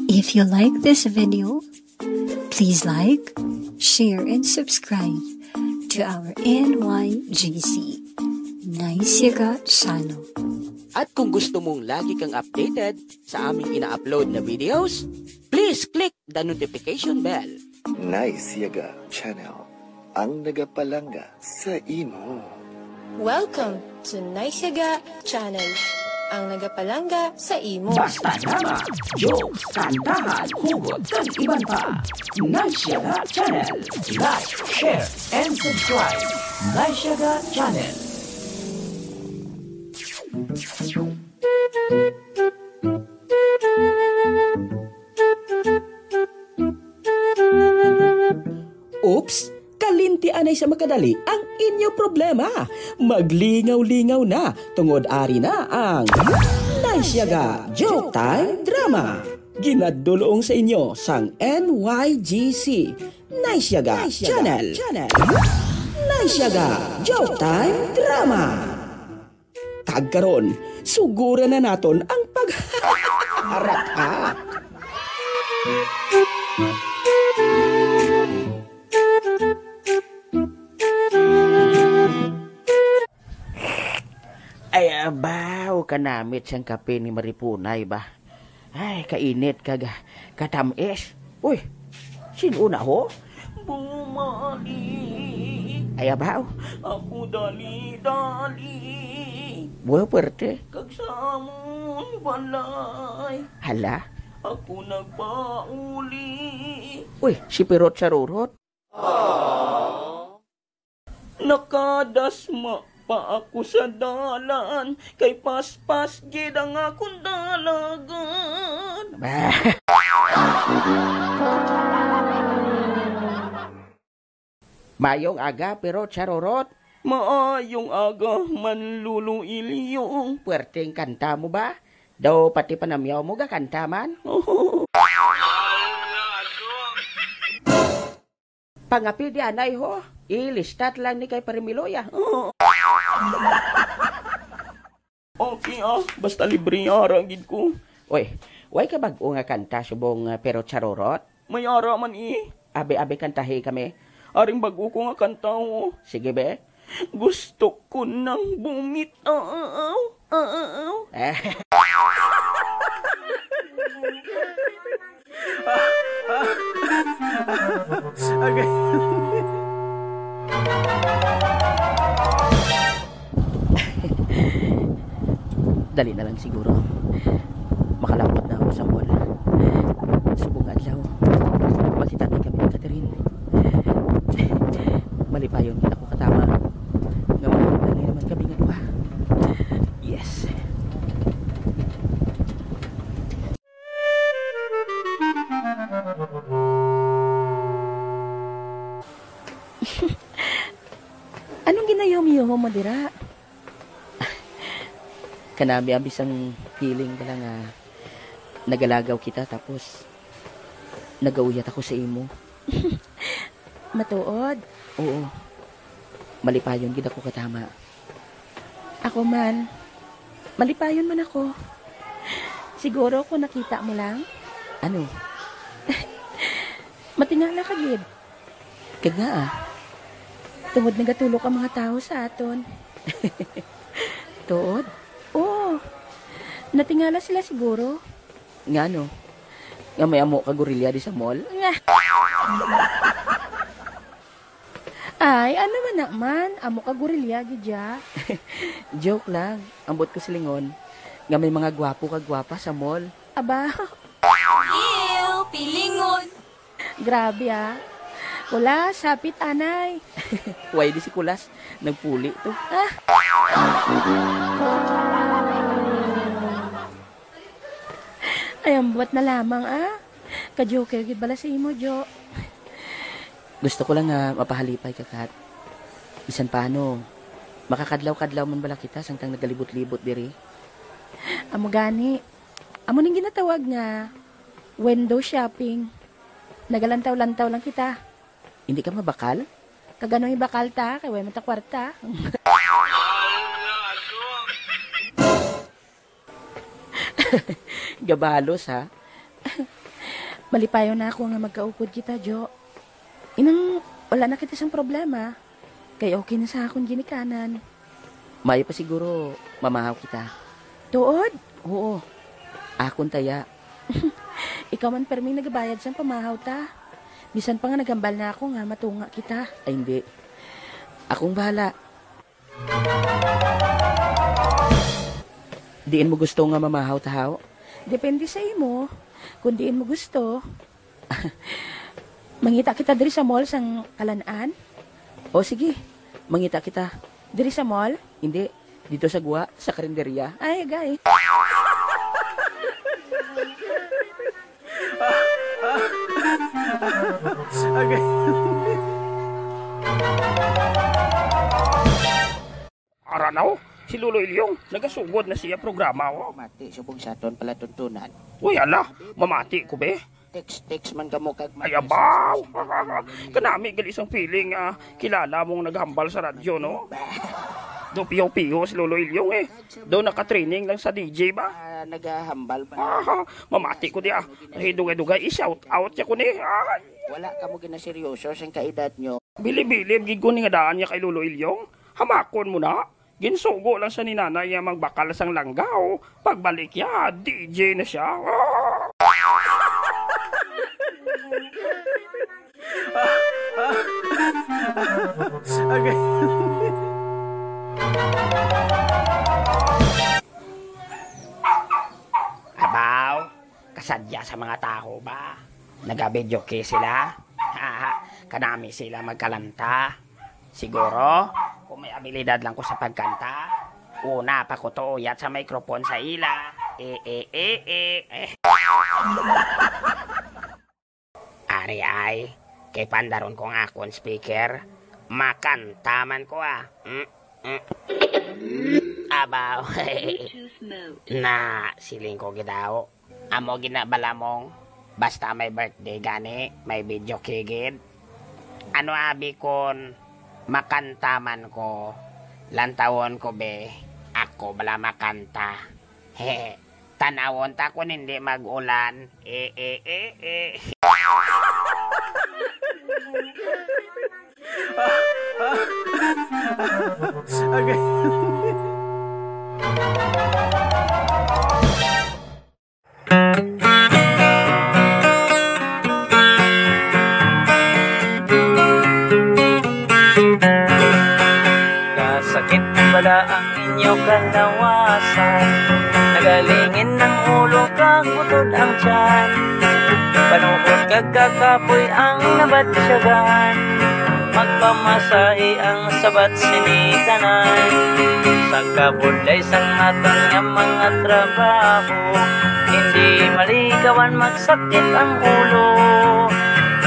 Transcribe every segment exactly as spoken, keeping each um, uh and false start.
If you like this video, please like, share, and subscribe to our N Y G C Nice Yaga channel. At kung gusto mong lagi kang updated sa aming ina-upload na videos, please click the notification bell. Nice Yaga Channel, ang nagapalangga sa imo. Welcome to Nice Yaga Channel, ang nagapalangga sa imo. Basta drama, jokes, kantahan, hugot, kag iban pa. Nice Yaga Channel. Like, share, and subscribe. Nice Yaga Channel. Oops! Kalinti anay sa makadali ang inyo problema. Maglingaw-lingaw na, tungod ari na ang Nice Yaga Joke Time Drama. Ginadulong sa inyo sang N Y G C, Nice Yaga Channel. Nice Yaga Joke Time Drama. Kag karon, suguran na naton ang pagharak. Ay, abaw, kanamit sang kape ni Maripunay ba? Ay, kainit kag katamis. Uy, sin-o na ho? Bumalik. Ay, abaw. Ako dali-dali. Buhay puwerte. Kag sa amon balay. Hala? Ako nagpauli. Uy, si Pirot Charurot. Nakadasma pa ako sa dalan, kay paspas gid ang akon dalagan. Mayong aga, Pirot Charurot. Maayong aga, Manlolo Ilyong. Puwerteng kanta mo ba? Daw pati panamyaw mo gakanta man? Pangapi di anay ho. Ilistat lang ni kay Parimiloya. Okay, ah, basta libre ara gid ko. Oy, way ka bag-o nga kanta subong, ah, Pirot Charurot? May ara man, eh. Abi-abi kantahi kami. Aring bag-o ko nga kanta, oh. Sige, be. Gusto ko nang bumitaw. Eh. Okay. Dali na lang siguro. Makalapot na ako sa mall. Subong adlaw, makita na kami ni Catherine. Malipayon kita ko katama. Nga mga naman kami nga duha. Yes. Anong ginayuhom-yuhom mo dira? Kanami ang bisang feeling bala nga nagalagaw kita, tapos nagauyat ako sa imo. Matuod? Oo. Malipayon gid ako katama. Ako man, malipayon man ako. Siguro kung nakita mo lang. Ano? Matingala ka gid. Kag nga, ah. Tungod nagatulok ang mga tawo sa aton. Tuod? Oo. Natingala sila siguro. Ngano? Nga may amo ka gorilya di sa mall? Nga. Ay, ano man na man? Amo ka gorilya, gid ya. Joke lang. Ambot ko silingon nga may mga gwapo kag gwapa sa mall. Aba. Ew, pilingon. Grabe, ah. Kulas, hapit, anay. Why di si Kulas? Nagpuli to. Ah. Ay, ambot na lamang, ah. Ka-joker gid bala sa imo, Jo. Gusto ko lang nga mapahalipay ka, Kat. Bisan paano, makakadlaw-kadlaw man bala kita samtang nagalibot-libot diri. Amo gani. Amo ning ginatawag nga window shopping. Nagalantaw-lantaw lang kita. Hindi ka mabakal? Kag ano ibakal ta? Kay way man ta kwarta. Gabalos, ha? Malipayon na ako nga magkaupod kita, Jo. Inang wala na kita sang problema. Kay okay na sa akon ginikanan. Maayo pa siguro mamahaw kita. Tuod? Oo. Akon taya. Ikaw man perming nagabayad sang pamahaw ta. Bisan pa nga nagambal na ako nga matunga kita. Ay, hindi. Akong bahala. Diin mo gusto nga mamahaw tahaw? Depende sa imo. Kung diin mo gusto. Mangita kita diri sa mall sang Kalan-an? O sige, mangita kita. Diri sa mall? Hindi, dito sa guwa, sa karinderya. Ay, agay. Agay. Aranaw, si Lolo Ilyong, nagasugod na siya programa, oh. Mati, subong sa aton palatuntunan. Uy, ala, mamati ko, be. Text, text man kamo kag Ay, abaw! Kanami gali sang feeling, ah, kilala mong naghambal sa radyo, no? Do piyo-piyo si Lolo Ilyong, eh. Do naka-training lang sa D J ba? Ah, nagahambal pa. Ah, mamati ko di, ah. Ay, dugay-dugay, i-shout out siya ko ni. Ay. Wala kamo ginaseryoso sing kaedad nyo. Bilib-bilib gid ko ni nga daan niya kay Lolo Ilyong. Hamakon mo na. Ginsugo lang siya ni nanay nga magbakal sang langgaw. Pagbalik niya, D J na siya. Agay. Abaw, kasadya sa mga tawo ba? Naga-videoke sila? Kanami sila magkalanta. Siguro, kung may abilidad lang ko sa pagkanta, una pa ko to uyat sa microphone sa ila. Eh, eh, eh, eh, eh. Ari ay, kay pandaron ko ang akon speaker, makanta man ko, ah. Mm, mm. Abaw. Na, siling ko gid daw. Amo gid na bala mong, basta may birthday gani, may videoke gid. Ano abi kon makanta man ko, lantawon ko be, ako bala makanta. Hehe. Tanawon ta kon hindi mag-ulan. Eh, eh, eh, eh. Agay. Kasakit bala ang inyo kalawasan, nagalingin ang ulo kag butod ang tiyan. Panuhot kag kakapoy ang nabatyagan, magpamasahe ang sabat sini tanan. Sa kabudlay sang aton nga mga trabaho, hindi malikawan magsakit ang ulo.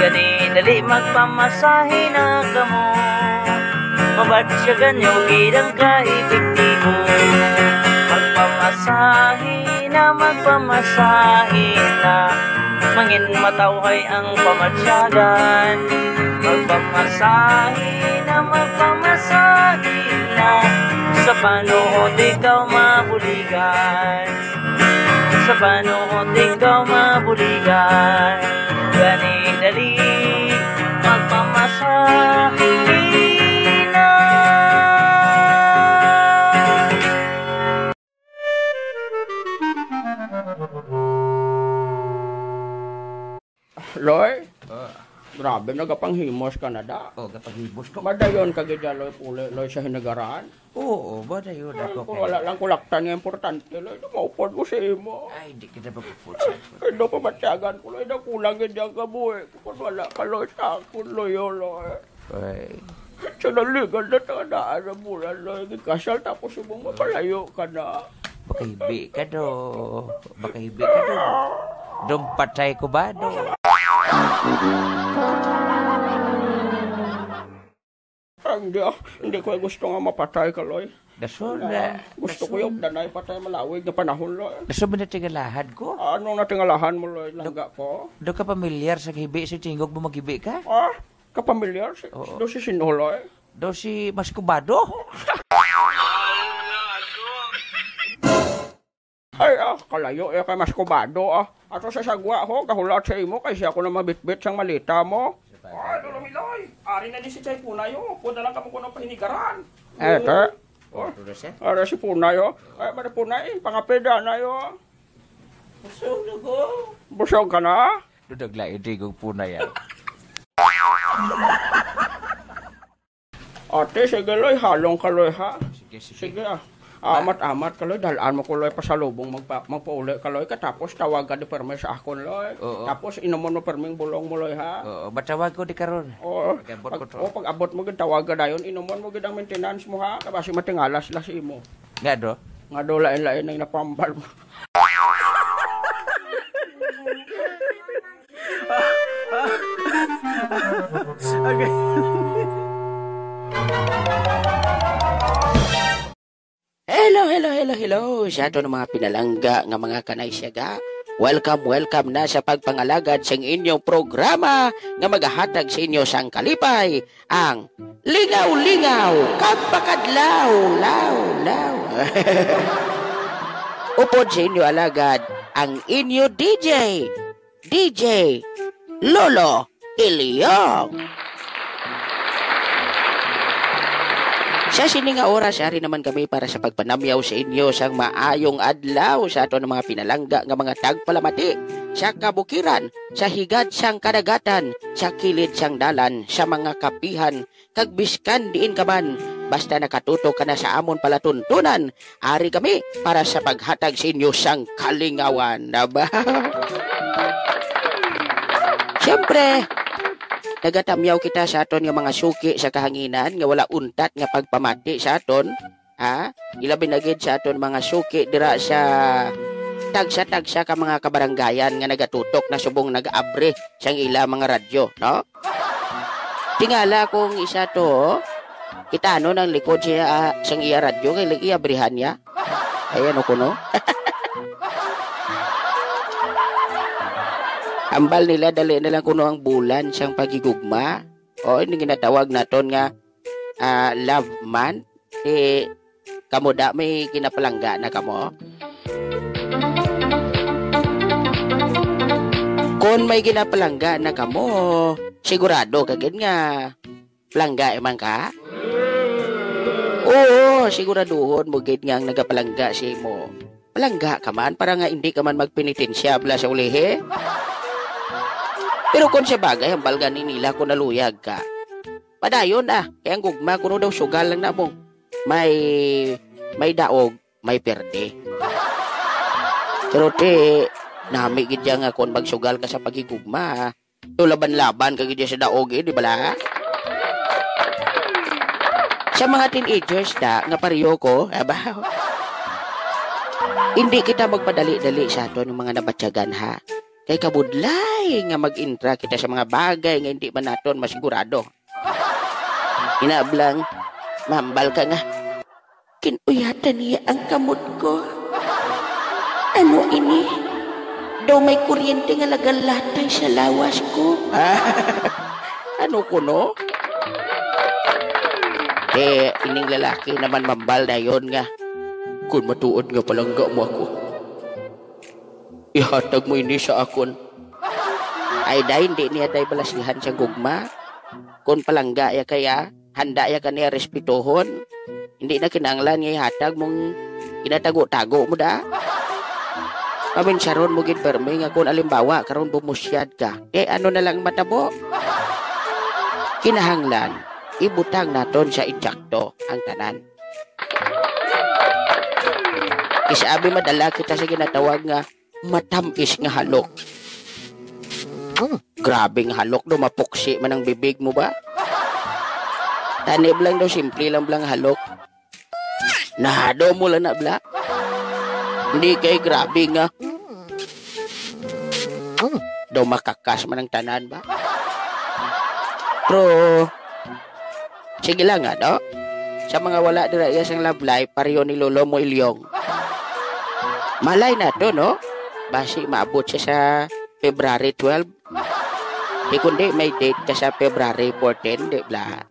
Gani, dali magpamasahe na kamo. Mabatyagan nyo gid ang kaepektibo. Magpamasahe na, magpamasahe na. Mangin matawhay ang pamatyagan. Magpamasahe na, magpamasahe na. Sa panuhot ikaw mabuligan. Sa panuhot ikaw mabuligan. Gani dali, magpamasahe na. Loy, ah, grabe, nagapanghimos ka na da. Oh, gapanghimos ko. Madayon ka gid, Loy, puli, Loy, sa hinugaran. Oo, madayon ako. Kung wala lang kulaktan nga importante, Loy, maupod ko sa imo. Ay, di kita magupod sa imo. Kay daw pamatyagan ko, Loy, daw kulang gid ang kabuhi ko kung wala ka, Loy, sa akon, Loy, oh, Loy. Ay. Sa naligan na taga daan ang bulan, Loy. Gikasal tapos subong mapalayo ka na. Makahibi ka, do. Makahibi ka, do. Dong patay ko ba, do? Hindi, ah. Hindi ko gusto nga mapatay ka, Loy. Dason na. Gusto ko yung danay patay malawig na panahon, Loy. Dason ba natingalahan ko? Anong natingalahan mo, Loy? Langga ko? Do ka pamilyar sa hibi sa tingog mo maghibi ka? Ah? Kapamilyar si, Oo. Do si Sinulay? Do si Mas Kubado? Ay, ah, kalayo, eh, kay mas kubado, ah. Ato sa sagwa, ho, kahulat sa imo, kay siya ko na mabitbit sang maleta mo. Ay, Lolo Miloy, ari na di si Chay Punay, oh. Pwede lang kamo kuno pahinigaran. Eh, te. Oh, Tudo siya? Ari si Punay, oh. Ay, mari Punay, pangapida na, oh. Busog na ko. Busog ka na? Dudag lain, Digong Punay, ah. Ate, sige, Loy, halong ka, Loy, ha? Sige, sige. Sige, ah. Amat-amat ka, Loy, dal-an mo ko, Loy, pasalubong, magpa-, magpauli ka, Loy, katapos tawag ka di permi sa akon, Loy. Oo. Tapos inumon mo permi ang bulong mo, Loy, ha? Oo, matawag ko di karon. Oo. Pag-abot ko Pag, to. Oh, pag-abot mo gid, tawag ka dayon, inumon mo gid ang maintenance mo, ha? Kabasi matingala sila sa imo. Nga do? Nga do, lain-lain ang napambal mo. Okay. Hello, hello, hello, hello sa aton mga pinalangga nga mga kanay siyaga. Welcome, welcome na sa pagpangalagad sang inyong programa nga magahatag sa inyo sang kalipay, ang Lingaw-lingaw kag pakadlaw, law, law. Upod sa inyo alagad, ang inyo D J, D J Lolo Ilyong. Sa sini nga oras, ari naman kami para sa pagpanamyaw sa inyo sang maayong adlaw sa aton mga pinalangga nga mga tagpalamati sa kabukiran, sa higad sang kadagatan, sa kilid sang dalan, sa mga kapihan, kag biskan diin ka man, basta nakatutok ka na sa amon palatuntunan, ari kami para sa paghatag sa inyo sang kalingawan. Aba. Siyempre, nagatamyaw kita sa aton nga mga suki sa kahanginan nga wala untat nga pagpamati sa aton, ha? Ilabi na gid sa aton mga suki dira sa tagsa-tagsa ka mga kabaranggayan nga nagatutok na subong nag-abri sang ila mga radyo, no? Tingala kung isa to, oh. Kita ano nang likod siya, ah, sang iya radyo, kay lagi abrihan niya. Ay, ano kuno? Ambal nila, dali na lang kuno ang bulan sang paghigugma. O, ini ginatawag naton nga, ah, love month. Di, kamo da, may ginapalangga na kamo? Kon may ginapalangga na kamo, sigurado ka gid nga palangga man ka? Oo, siguraduhon mo gid nga ang nagapalangga sa imo. Palangga ka man para nga indi ka man magpenitensya bala sa ulihi. Pero kon sa bagay, hambal gani nila kung naluyag ka. Padayon, ah, kay ang gugma kuno daw sugal lang na mo. May, may daog, may perde. Pero ti, nami gid ya nga kon magsugal ka sa paghigugma, ah. Tulaban-laban ka gid ya sa daog, eh, di bala? Sa mga teenagers da nga pareho ko, aba, hindi kita magpadali-dali sa aton nga mga nabatyagan, ha? Kay kabudlay nga mag-intra kita sa mga bagay nga hindi man naton masigurado. Inaablang, mahambal ka nga, kinuyatan niya ang kamot ko. Ano ini? Daw may kuryente nga nagalatay sa lawas ko. Ano kuno? Eh, ining lalaki naman mambal dayon nga, "Kung matuod nga palangga mo ako, ihatag mo ini sa akon." Ay, day, hindi niya, day, balasihan sa gugma. Kung palangga ya kaya, handa ya ka niya respetuhon. Hindi na kinahanglan nga ihatag mong ginatago-tago mo da. Paminsaron mo gid, permi, nga kung alimbawa, karon bumusyad ka, eh, ano na lang matabo? Kinahanglan, ibutang naton sa eksakto ang tanan. Isabi madala kita sa ginatawag nga matamis nga halok. Mm, grabe nga halok, do mapuksi man ang bibig mo ba? Tanib lang daw, simple lang bala nga halok. Nahado mo lang na bala. Hindi kay grabe nga. Mm, daw makakas man ang tanan ba? Pero sige lang nga, no? Sa mga wala dira iya sang love life, pareho ni Lolo mo Ilyong. Malay nato, no? Basi maabot siya sa February twelve. Di kundi may date ka sa February fourteen, di bala?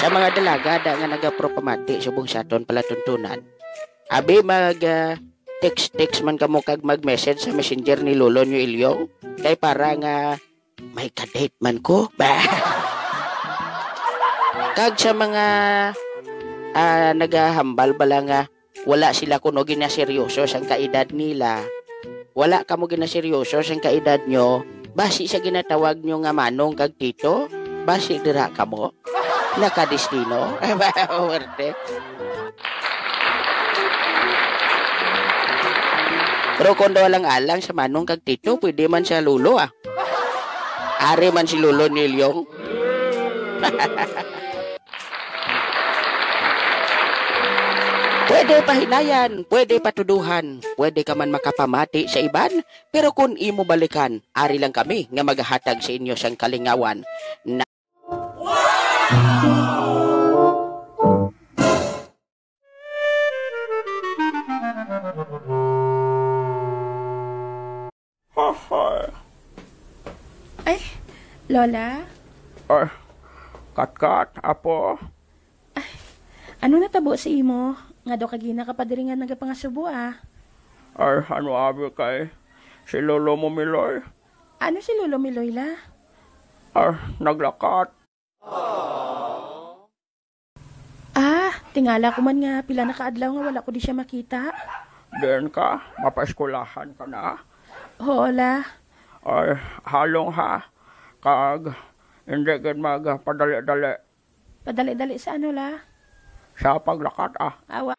Sa mga dalaga da nga nagapropamati subong sa aton palatuntunan, Abi mag, ah, text-text man kamo kag mag-message sa messenger ni lolo niyo Ilyong. Kay para nga may kadate man ko. Ba? Kag sa mga, ah, nagahambal bala nga wala sila kuno ginaseryoso sang kaedad nila. Wala kamo ginaseryoso sang kaedad nyo. Basi sa ginatawag nyo nga manong kag tito, basi dira kamo nakadestino. Werte. Pero kung daw alang-alang sa manong kag tito, pwede man sa lolo, ah. Ari man si lolo ni Ilyong. Pwede pahinayan, pwede patuduhan, pwede ka man makapamati sa iban, pero kung imo balikan, ari lang kami nga magahatag sa inyo sang kalingawan. Na- Ay, Lola? Ay, Katkat, apo. Ay, ano natabo sa imo? Nga daw kagina ka pa diri nga nagapangasubo, ah. Ay, ano abi kay si lolo mo, Miloy? Ano si Lolo Miloy, la? Ay, naglakat. Ah, tingala ko man nga pila na ka adlaw nga wala ko di siya makita. Diin ka? Mapaeskwelahan ka na? Oo, la. Ay, halong ha. Kag, hindi gid magpadali-dali. Padali-dali sa ano, la? Sa paglakat, ah. Awa.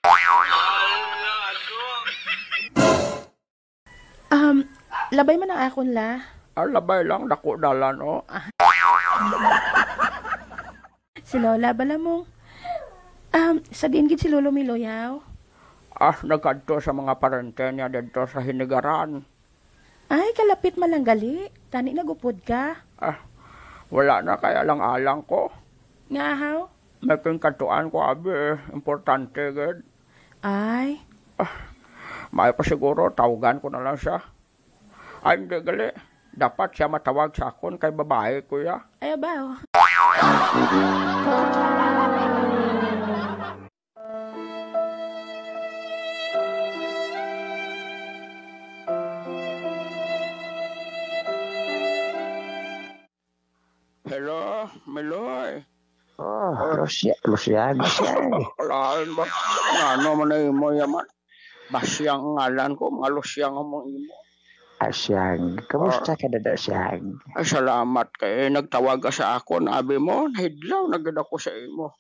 Um, labay man ang akon, la. Ah, labay lang, dako dalan, oh. Si Lola, bala mo. Um, sa diin gid si Lolo Miloyaw? Ah, nagkadto sa mga parente niya didto sa Hinigaran. Ay, kalapit man lang gali. Tani nagupod ka. Ah, wala na kay alang-alang ko. Nga ahaw? May pingkadtuan ko, abi, eh. Importante gid. Ay. Ah, may pa siguro, tawagan ko na lang siya. Ay, hindi gali. Dapat siya matawag sa akon kay babae ko ya. Ay, abaw. Hello, Miloy. Oh, Lucia, Lucia, Lucia. Lain ba? Ngano man na imo yaman? Basyang ang ngalan ko, mga Lucia ang among imo. Ah, Siang. Kamusta ka na daw, Siang? Ay, salamat kay nagtawag ka sa akon. Abi mo, nahidlaw na gid ako sa imo.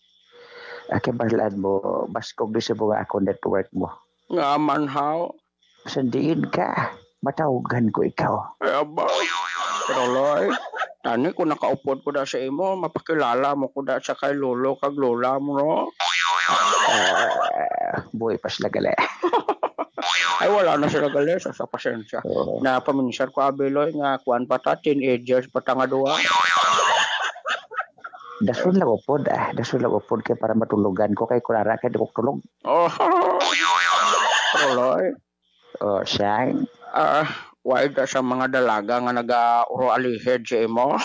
Ah, kay balaan mo, baskog di sa mga akong network mo. Nga man, haw? Sandiin ka, matawgan ko ikaw. Ay, aba. Pero, Loy, tani kung nakaupod ko da sa imo, mapakilala mo ko da sa kay lolo kag lola mo, no? Ah, buhay pa sila gali. Ay, wala na sila gali, sa, sa pasensya. Oo. Napaminsan ko, abi, Loy, nga kuwan pa ta, teenagers pa ta nga duwa. Dason lang upod, ah. Dason lang upod kay para matulogan ko kay kunara kay di ko tulog. Oh, Loy. Oh, Siang. Ah, wala da sa mga dalaga nga nagauro-alihid sa imo?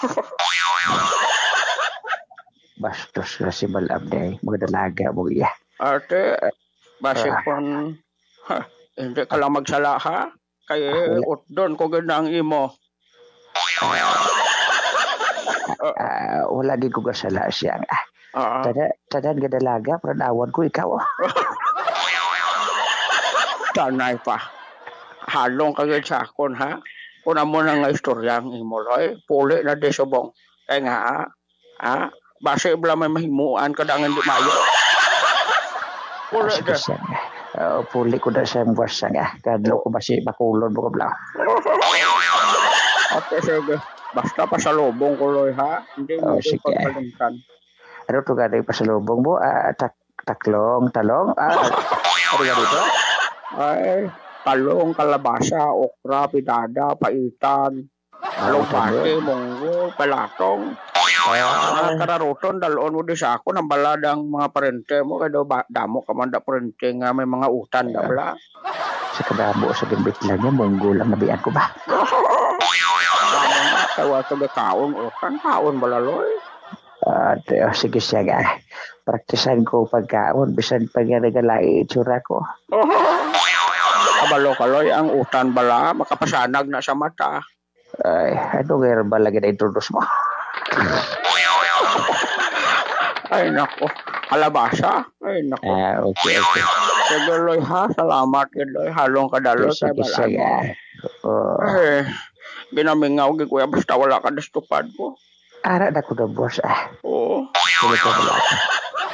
Bastos nga si Malab, day. Mga dalaga mo iya. Ate, basi Ah. Kun, ha, hindi ka lang magsala, ha? Kay Ah, wala. Utdon ko gid na ang imo. Ah, wala gid ko kasala, Siang. Ah, Ah. Tanan, tanan nga dalaga, pero naawad ko ikaw. Tanay pa. Halong ka gid sa akon, ha? Kung amo na nga istorya ang imo, Loy, puli na di subong. Kay nga, ha? Ha? Basi bala may mahimuan ka da nga hindi mayo. Puli Ah, sige, da. Siang. Ah, puli ko na sa imo, Siang, ah. Kadlo ko basi makulon mo ka bala. Okay, sige. Basta pasalubong ko, Loy, ha? Hindi mo Oh, ko sige. Pagkalimtan. Ano to gani pasalubong mo? Ah, tak-, taklong, talong? Ah, ano gani to? Ay, talong, kalabasa, okra, pidada, paitan, Ah, lugbati, talong. Munggo, palatong. Ah. Mga kararuton, dalon mo di sa ako, nang balad ang mga parente mo, kaya daw ba, damo ka man da parente nga may mga utan, da Ah. bala. Sa kadamo sa gimbitlan niya, munggo lang nabian ko ba? Tama na, kaya wa ka gakaon, utan, kaon bala, Loy. Ah, te-, oh, sige, Siang, ah. Praktisan ko pagkaon, bisan pa nga nagalai itsura ko. Kabalo ka, Loy, ang utan bala makapasanag na sa mata. Ay, ano nga herbal lagi na introduce mo? Ay, nako. Kalabasa. Ay, nako. Ah, okay, okay. Sige, Loy, ha? Salamat, gid, Loy. Halong ka dalo Sige, sa sige, balaan sige. mo. Oh. Eh, ginamingaw, gid, kuya, basta wala ka dastupad ko. Ara na ko na, boss, ah. Oo. Sige, sige.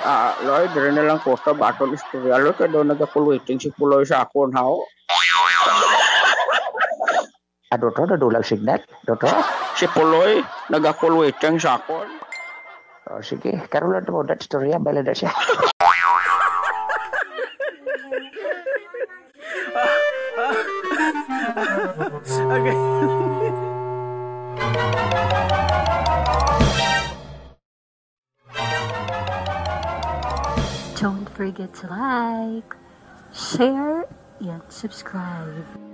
Ah, Loy, diri na lang ko sa baton istorya, Loy, kay daw nagakulwiting si Puloy sa akon, ha, oh. Ano to? Nadulag signal? Ano to? Si Puloy, nagakulwiting sa akon. Oh, sige, karon lang mo, dat istorya, bala na siya. Okay. Don't forget to like, share, and subscribe.